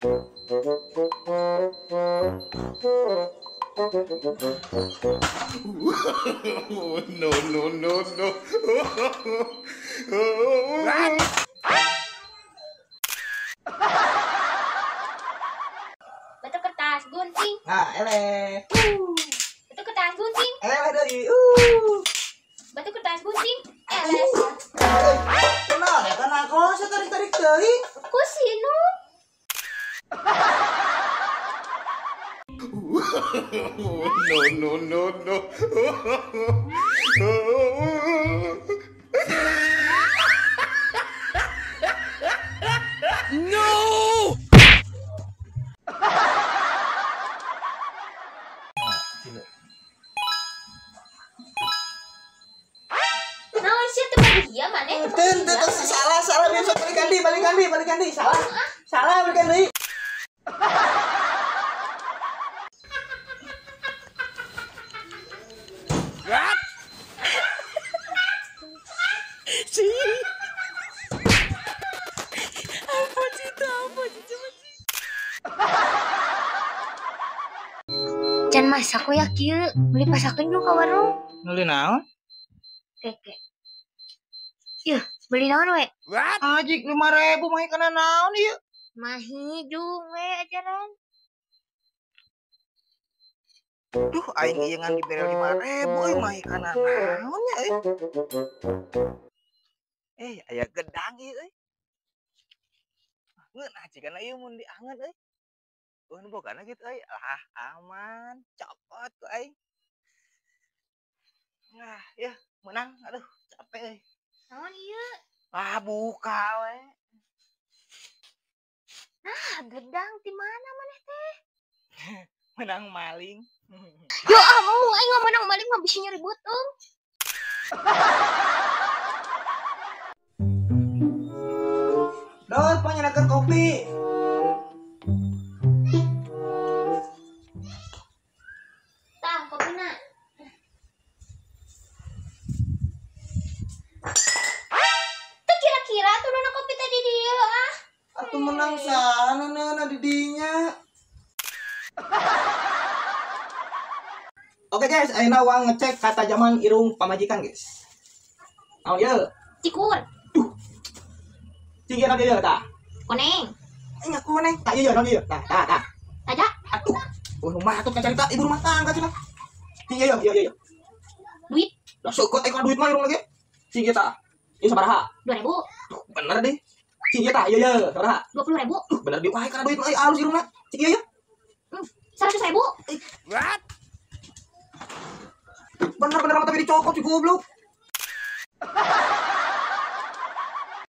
No, no, no, no. Batu kertas gunting. Ah, eleh. Batu kertas gunting. Eleh dari. Batu kertas gunting. Eleh. Kenapa? Karena aku saya tarik-tarik teuing. Ku sinu. No, no, no, no. No! Naon sih teu bahagia maneh? Teu teu salah salah besok balikan deui salah. Salah balikan deui. Can masak we ya kieu, meuli pasakeun jung ka warung. Meuli naon? Keke. Yeuh, beli naon we? Ajik 5.000 mah kana naon ieu? Mahi jung we ajaran. Duh, aing ieu ngan dibere 5.000 euy mahi kana naon nya euy. Aya gedang ieu euy. Ngeunah jigana ieu mun diangeun euy. Nu bogana kitu euy. Lah, aman, copot ku aing. Nah, ya menang. Aduh, capek euy. Naon ieu? Ah, buka we. Nah, gedang ti mana maneh teh? Menang maling. Ya ampun, aing mah menang maling mah bisa nyeri beuteung. Dor, panyenakeun kopi. Tah, kopina. Teu kira-kira tuh nona kopi tadi dieu ah. Atuh menang sana neuna di dinya. Oke guys, ayeuna urang ngecek katajaman irung pamajikan guys. Naon ieu? Cikur. Duh. Cing ieu naon ieu tah? Koneng. Nya koneng. Tah ieu naon ieu? Tah, tah, tah. Aja. Atuh. Oh, rumah atuh kan carita ibu rumah tangga cenah. Cing ieu ieu ieu. Duit. Lah seukeut aya duit mah irung lagi. Cing ieu tah. Ieu sabaraha? 2.000. Duh, bener deh. Cing ieu tah, ieu ieu sabaraha? 20.000. Duh, bener deh. Wah, kana duit mah alus irungna. Cing ieu ieu. 100.000. What? Bener-bener tapi dicokot si goblok.